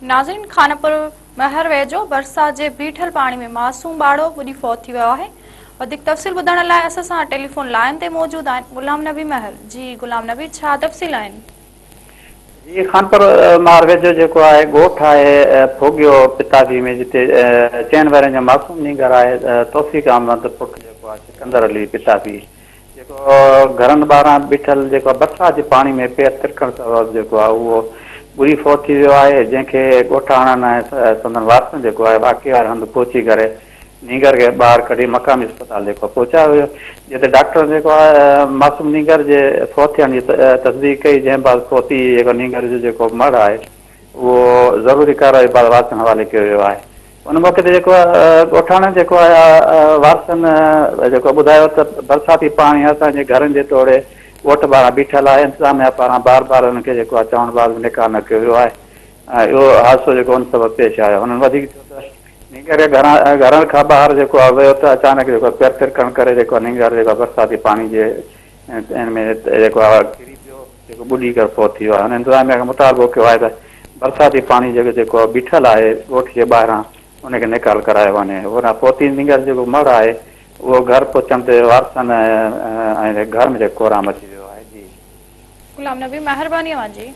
ناظرين خانپور مهر ويجهو برسات جي بيٺل پاڻي ۾ معصوم ٻارڙو ٻڏي فوت ٿي ويو آهي وڌيڪ تفصيل ٻڌائڻ لاء اسان سان ٽيليفون لائين تي موجود آهن غلام نبي مهر جي غلام نبي ڇا تفصيل آهن. جي خانپور مهر ويجهو جيڪو آهي ڳوٺ آهي ڦوڳيو پتافي ۾ جتي چئن ورهين جو معصوم نينگر آهي توفيق احمد پٽ جيڪو آهي سڪندر علي پتافي جيڪو گهرن ٻاهران بيٺل جيڪو برسات جي پاڻي ۾ پير ترڪڻ سبب جيڪو آهي اهو ٻڏي فوت ٿي ويو آهي جنهن کي ڳوٺاڻن ۽ سندن وارثن جيڪو آهي واقعي واري هنڌ پهچي ڪري نينگر کي ٻاهر ڪڍي مقامي اسپتال جيڪو آهي پهچايو ويو جتي ڊاڪٽرن جيڪو آهي معصوم نينگر جي فوت ٿيڻ جي تصديق ڪئي جنهن بعد فوتي جيڪو نينگر جو جيڪو مڙهه آهي اهو ضروري ڪارروائي بعد وارثن حوالي ڪيو ويو آهي. ان موقعي تي جيڪو ڳوٺاڻن جيڪو آهي وارثن جيڪو ٻڌايو ته برساتي پاڻي اسان جي گهرن جي توڙي ڳوٺ ٻاهران بيٺل آهي انتظاميا پاران بار بار انهن کي جيڪو آهي چوڻ بعد به نڪاح نه ڪيو ويو آهي ۽ اهو حادثو جيڪو ان سبب پيش آيو هنن وڌيڪ چيو ته نينگر گهران گهرن کان ٻاهر جيڪو آهي ويو ته اچانڪ جيڪو پير ترڪڻ ڪري جيڪو نينگر جيڪو برساتي پاڻي جي ان ۾ جيڪو آهي ڪري پيو جيڪو ٻڏي ڪري فوت ٿي ويو آهي. هن انتظاميا کي مطالبو ڪيو آهي ته برساتي پاڻي جيڪو جيڪو بيٺل آهي ڳوٺ جي ٻاهران ان کي نيڪال ڪرايو وڃي. هوڏانهن فوتي نينگر جيڪو مڙهه آهي اهو گهر پهچڻ تي وارثن ۽ گهر ۾ جيڪو ڪهرام مچي ويو آهي. جي. غلام نبي مهرباني اوهان جي.